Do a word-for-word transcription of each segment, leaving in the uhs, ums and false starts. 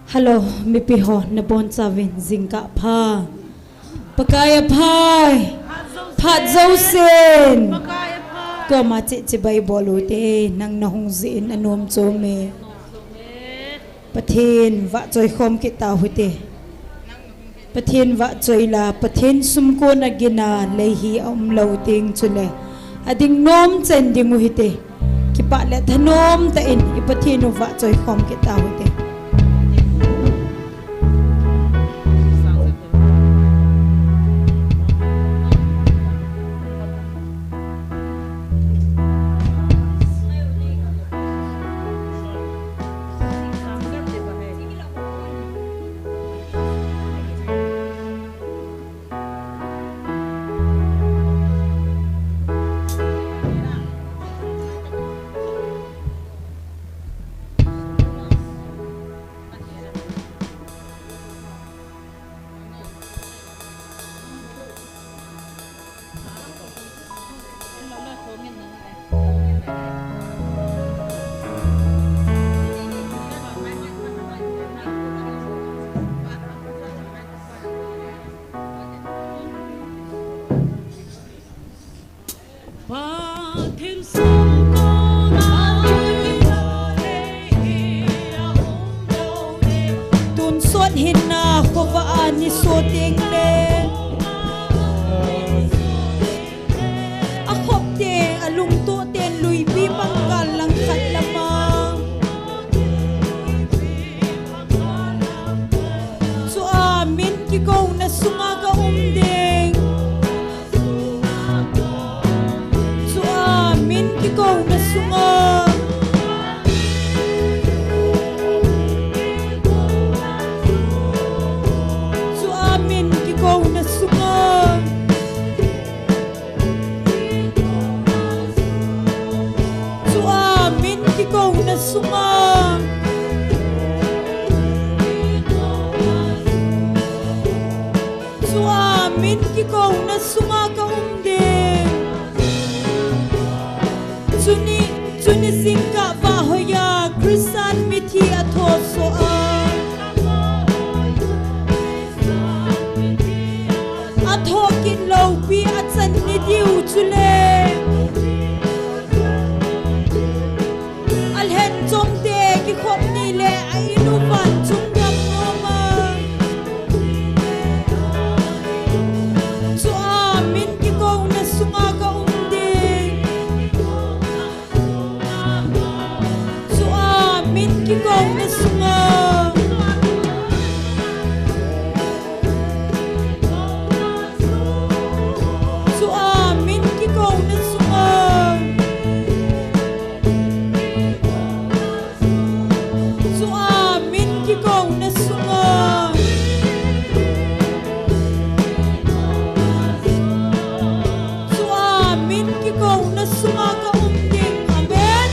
Hello, mipi ho, nabonchauvin jingkah pha. Pakai aphai. Phat jousen. Koma che chibai bol ute, nang nahung jeh in anom chom e. Pathen vahchoi khom kit tau hite. Pathen vahchoi la, Pathen sumkon a gin a lei hi aumlou ding chule ading nom chen ding u hite. Kipah le thanom tah in i Pathen u vahchoi khom kit tau hite. Tonsot hinna khovah a niso teng le akhop teng, alungtoh teng luipi pangkal langkhat lama. Chua min kikouna sunga ka um ding. Chua min kikouna sunga. Chua min kikouna sunga. Chua min kikouna sunga. Chua min kikouna sunga ka um ding. Chuni, chuni jingkah vah hoiya Christian mithi athosoh a, athoh kit loupi achan ni diu chule. Alhen chomte kikhop ni le a inu van chung gam noma. Chua min kikouna sunga ka um ding. Chua min kikouna sunga. Chua min kikouna sunga. Chua min kikouna sunga. Chua min kikouna sunga ka um ding. Amen.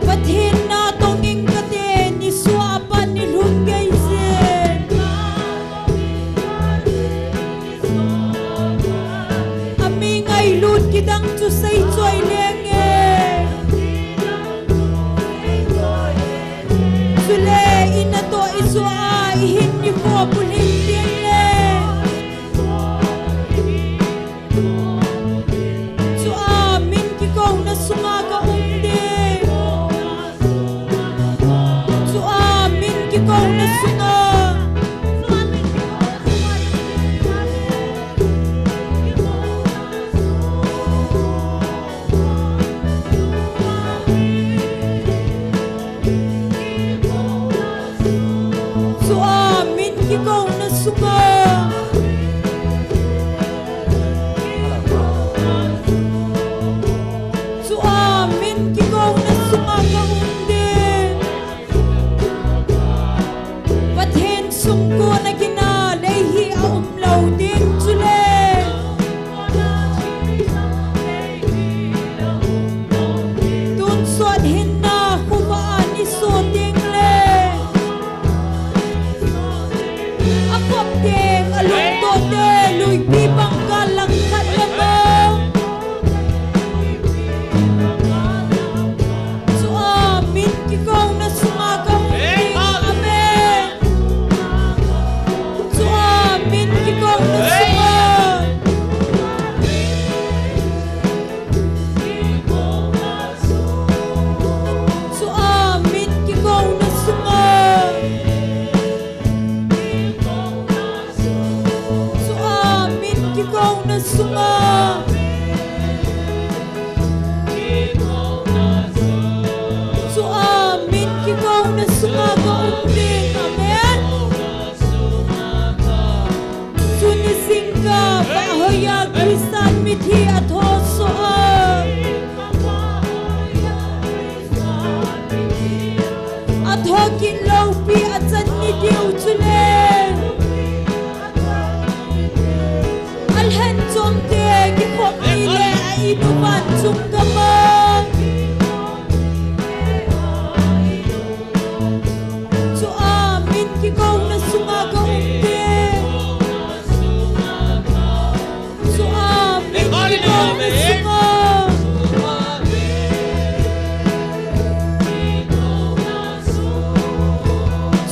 Pathen natong in kate, nisoh a pat nilhun gei jin. Ami ngailut kidang chu seichoi lenge. Chule i natoh i soh a i hin nikho bulhing ding le. Chua min kikouna sunga ka um ding. Chua min kikouna sunga. na sunga. Chu amin kikouna sunga ka um ding. Amen. Chu ni singkah a hoiya Christian mithi a thosoh a, a thokit loupi a chan ni diu chule a lhen chomte kikhop ni le a in u van chung gam a. Chu amin kikouna sunga ka um ding. Chu amin kikouna sunga.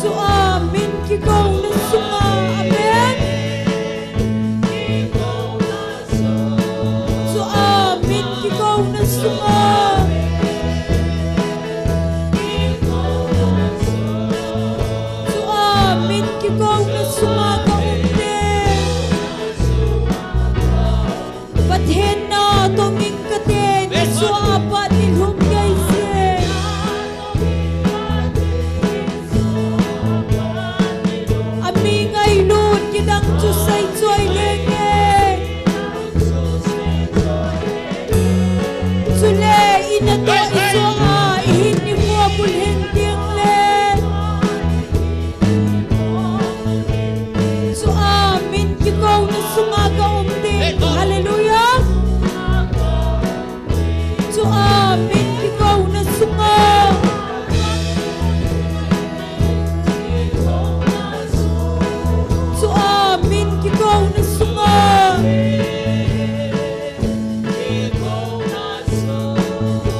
Chu amin kikouna sunga. Amen. Chu amin kikouna sunga. Chu amin kikouna sunga ka um ding. Pathen na tongin ka te, ni sua a pat ni lhum kei se. A mi ngailut kidang chu sei choi lenge. Chule in a toh i sua a i hin i khua bul hin ding le. Chu amin kikouna sunga ka um ding. Hallelujah. Chu amin kikouna sunga. Chu amin kikouna sunga.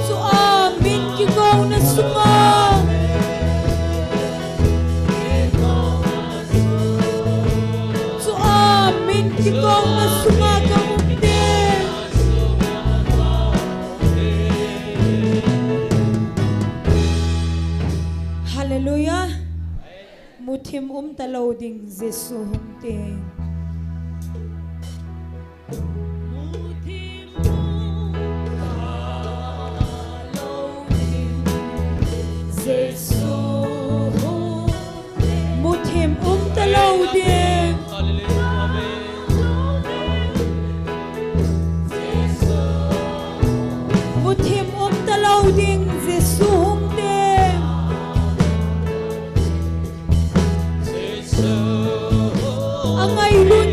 Chu amin kikouna sunga. Chu amin kikouna sunga ka um ding. Hallelujah. Muthim um talou ding Jesu hung teng. Jesu hung teng. Muthim um talou ding. Muthim um talou ding Jesu hung teng. A ngailut